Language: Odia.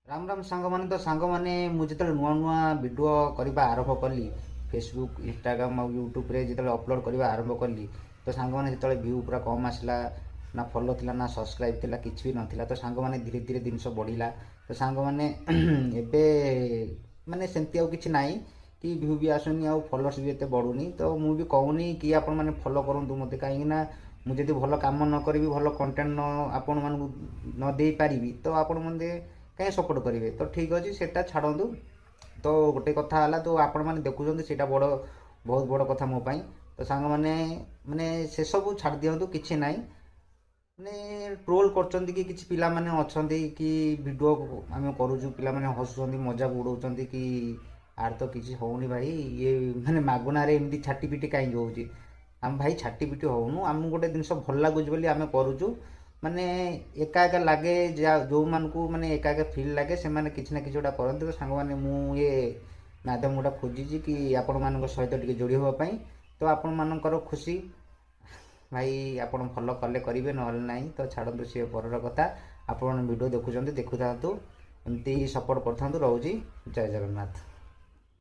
ରାମ ରାମ ସାଙ୍ଗମାନେ। ତ ସାଙ୍ଗମାନେ, ମୁଁ ଯେତେବେଳେ ନୂଆ ନୂଆ ଭିଡ଼ିଓ କରିବା ଆରମ୍ଭ କଲି, ଫେସବୁକ୍, ଇନଷ୍ଟାଗ୍ରାମ ଆଉ ୟୁଟ୍ୟୁବରେ ଯେତେବେଳେ ଅପଲୋଡ଼ କରିବା ଆରମ୍ଭ କଲି, ତ ସାଙ୍ଗମାନେ, ଯେତେବେଳେ ଭ୍ୟୁ ପୁରା କମ୍ ଆସିଲା, ନା ଫଲୋ ଥିଲା ନା ସବସ୍କ୍ରାଇବ୍ ଥିଲା, କିଛି ବି ନଥିଲା। ତ ସାଙ୍ଗମାନେ, ଧୀରେ ଧୀରେ ଜିନିଷ ବଢ଼ିଲା। ତ ସାଙ୍ଗମାନେ, ଏବେ ମାନେ ସେମିତି ଆଉ କିଛି ନାହିଁ କି ଭ୍ୟୁ ବି ଆସୁନି ଆଉ ଫଲୋଅର୍ସ ବି ଏତେ ବଢ଼ୁନି। ତ ମୁଁ ବି କହୁନି କି ଆପଣମାନେ ଫଲୋ କରନ୍ତୁ ମୋତେ, କାହିଁକିନା ମୁଁ ଯଦି ଭଲ କାମ ନ କରିବି, ଭଲ କଣ୍ଟେଣ୍ଟ ନ ଆପଣମାନଙ୍କୁ ନ ଦେଇପାରିବି, ତ ଆପଣ ମୋତେ କାହିଁ ସପୋର୍ଟ କରିବେ? ତ ଠିକ୍ ଅଛି, ସେଟା ଛାଡ଼ନ୍ତୁ। ତ ଗୋଟେ କଥା ହେଲା, ତ ଆପଣମାନେ ଦେଖୁଛନ୍ତି, ସେଇଟା ବଡ଼, ବହୁତ ବଡ଼ କଥା ମୋ ପାଇଁ। ତ ସାଙ୍ଗମାନେ, ମାନେ ସେସବୁ ଛାଡ଼ି ଦିଅନ୍ତୁ, କିଛି ନାହିଁ। ମାନେ ଟ୍ରୋଲ୍ କରୁଛନ୍ତି କି କିଛି ପିଲାମାନେ ଅଛନ୍ତି କି ଭିଡ଼ିଓ ଆମେ କରୁଛୁ, ପିଲାମାନେ ହସୁଛନ୍ତି, ମଜାକ ଉଡ଼ଉଛନ୍ତି କି ଆର ତ କିଛି ହେଉନି ଭାଇ, ଇଏ ମାନେ ମାଗଣାରେ ଏମିତି ଛାଟି ପିଟି କାହିଁକି ହେଉଛି? ଆମେ ଭାଇ ଛାଟି ପିଟି ହେଉନୁ, ଆମକୁ ଗୋଟେ ଜିନିଷ ଭଲ ଲାଗୁଛି ବୋଲି ଆମେ କରୁଛୁ। ମାନେ ଏକା ଏକା ଲାଗେ, ଯେଉଁମାନଙ୍କୁ ମାନେ ଏକା ଏକା ଫିଲ୍ ଲାଗେ, ସେମାନେ କିଛି ନା କିଛି ଗୋଟେ କରନ୍ତି। ତ ସାଙ୍ଗମାନେ, ମୁଁ ଇଏ ମାଧ୍ୟମ ଗୋଟେ ଖୋଜିଛି କି ଆପଣମାନଙ୍କ ସହିତ ଟିକେ ଯୋଡ଼ି ହେବା ପାଇଁ। ତ ଆପଣମାନଙ୍କର ଖୁସି ଭାଇ, ଆପଣ ଭଲ କଲେ କରିବେ, ନହେଲେ ନାହିଁ। ତ ଛାଡ଼ନ୍ତୁ, ସିଏ ପରର କଥା। ଆପଣ ଭିଡ଼ିଓ ଦେଖୁଛନ୍ତି, ଦେଖୁଥାନ୍ତୁ, ଏମିତି ସପୋର୍ଟ କରିଥାନ୍ତୁ। ରହୁଛି, ଜୟ ଜଗନ୍ନାଥ।